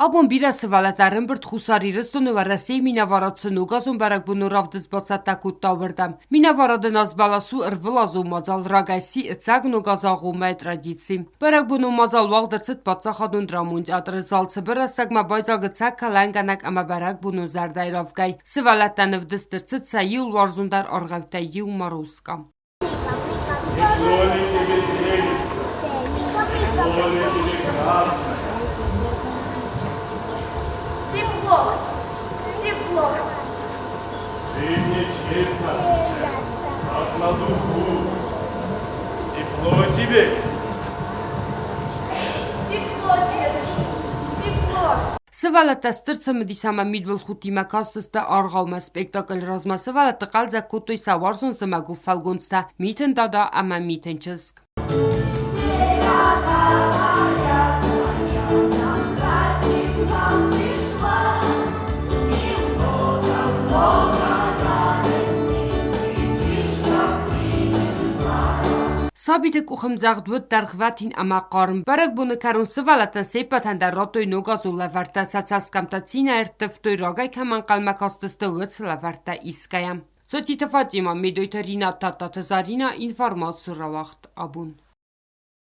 Абон бирӕ сывӕллӕттӕ ӕрӕмбырд Хуссар Ирыстоны Уӕрӕсейы минӕварад цы ногазон бӕрӕгбоны равдыст бацӕттӕ кодта, уырдӕм. Минӕварады назбӕлас у ӕрвылазон мадзал, рагӕй сси ӕцӕг ногазагъоммӕйы традици. Бӕрӕгбонон мадзал уагъд ӕрцыд паддзахадон драмон театры зал цыбыр рӕстӕгмӕ байдзаг ӕцӕг кӕлӕнгӕнӕг ӕмӕ бӕрӕгбонон зӕрдӕйы равгӕй. Сывӕллӕттӕн ӕвдыст ӕрцыд сӕ иу уарзондӕр аргъӕуттӕй иу Морозко. Тепло ли тебе телица, тепло ли тебе красное? Тепло, тепло. Ты мне честно отвечай, как на духу. Тепло тебе? Тепло, дедушка, тепло. Сывӕллӕттӕ стыр цымыдис ӕмӕ мидбылхудтимӕ кастысты аргъаумӕ. Спектакль размӕ сывӕллӕтты хъӕлдзӕг кодтой сӕ уарзон зымӕгон фӕлгонцтӕ Митын Дада ӕмӕ Митын чызг. Сабиты къухӕмдзӕгъд уыд дӕргъвӕтин ӕмӕ хъарм. Бӕрӕгбоны кӕрон сывӕллӕттӕн се ппӕтӕн дӕр радтой ногазон лӕвӕрттӕ, сӕ цӕсгӕмттӕ цинӕй ӕрттывтой, рагӕй кӕм ӕнхъӕлмӕ кастысты, уыцы лӕвӕрттӕ исгӕйӕ. Соттиты Фатимӕ, Медойты Ринат, Тадтаты Заринӕ, информаци рауагъд абон.